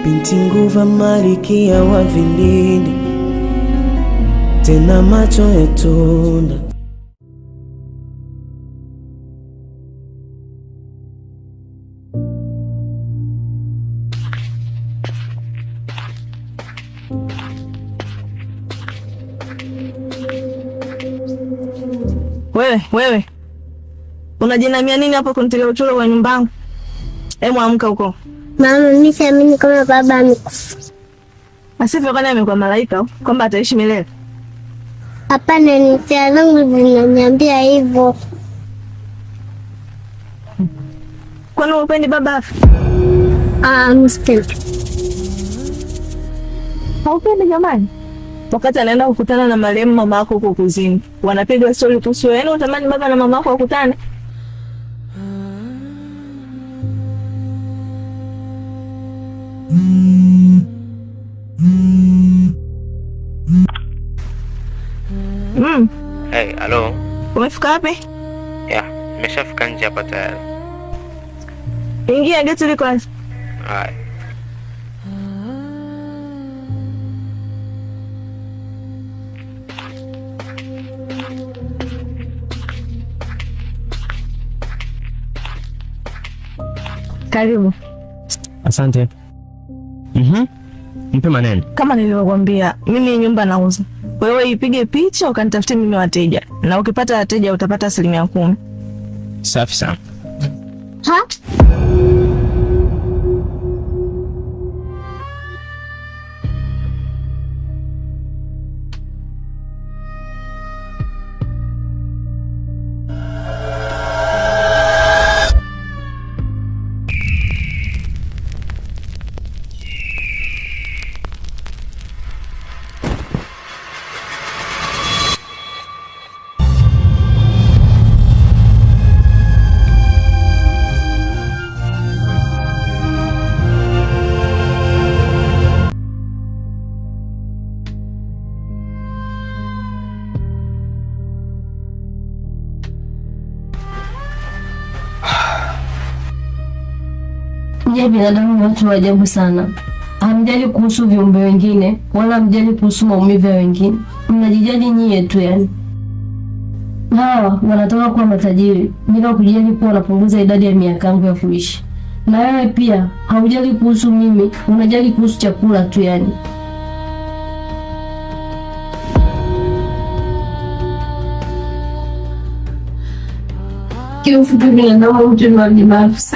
Binti nguva malikia wa vilindi, tena macho yetunda. Wewe, wewe. Unajinamia nini hapo kunitilia uchulo kwa nyumba yangu? Hebu amka huko. Mama, mimi siamini kama baba amekufa. Asivyo kwani amekuwa malaika kwamba ataishi milele? Hapana, ni hisia zangu zinaniambia hivyo. Kwani upendi baba afe? Ah, mimi sipendi. Haupendi jamani? Wakati anaenda kukutana na marehemu mama yako huko kuzimu, wanapiga stori kuhusu wewe. Yaani utamani baba na mama yako wakutane? Hey, halo. Umefika wapi? Ya, nimeshafika nje hapa tayari. Ingia, geti liko wazi. Haya. Karibu. Asante. Mpe maneno. Kama nilivyokuambia, mimi nyumba nauza. Wewe ipige picha ukanitafutie mimi wateja, na ukipata wateja utapata 10%. Safi sana. Ha? Je, binadamu ni watu wa ajabu sana. Hamjali kuhusu viumbe wengine wala hamjali kuhusu maumivu ya wengine. Mnajijali nyie tu yani. Hawa wanataka kuwa matajiri bila kujali kuwa wanapunguza idadi ya miaka yangu ya kuishi. Na wewe pia haujali kuhusu mimi, unajali kuhusu chakula tu yani. Kiufupi, binadamu mtu ni wa binafsi.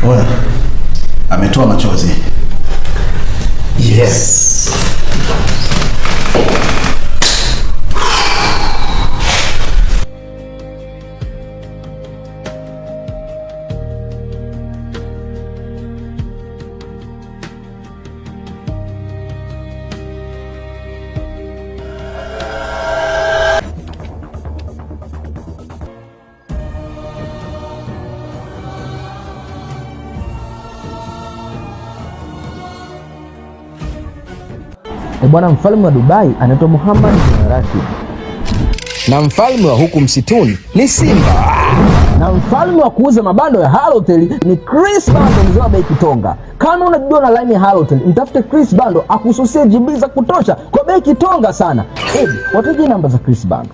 Oya, ametoa machozi. Yes. Bwana, mfalme wa Dubai anaitwa Muhammad bin Rashid, na mfalme wa huku msituni ni Simba, na mfalme wa kuuza mabando ya Halotel ni Chris Bando, mzee wa bei Kitonga. Kama unajua na line ya Halotel, mtafute Chris Bando akususie GB za kutosha kwa bei kitonga sana. Hebu watajie namba za Chris Bando.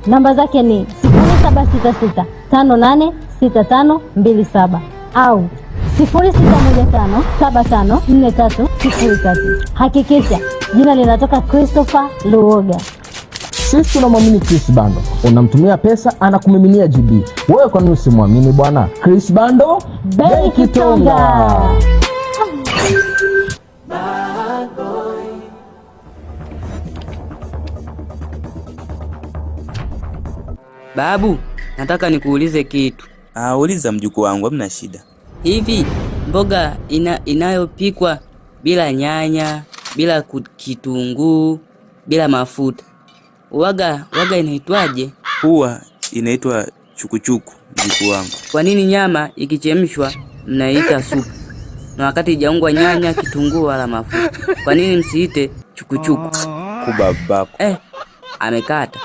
Namba zake ni 0766 58 65 27 au 0615 75 43 03. Hakikisha jina linatoka Christopher Luoga. Sisi tunamwamini Chris Bando. Unamtumia pesa anakumiminia GB. Wewe kwa nini usimwamini bwana? Chris Bando, bei kitonga. Babu, nataka nikuulize kitu. Ah, uliza mjukuu wangu, hamna shida. Hivi mboga inayopikwa bila nyanya, bila kitunguu, bila mafuta, waga waga inaitwaje? Huwa inaitwa chukuchuku, mjukuu wangu. Kwa nini nyama ikichemshwa mnaiita supu na wakati ijaungwa nyanya, kitunguu wala mafuta? Kwa nini msiite chukuchuku? Kubabako. Amekata.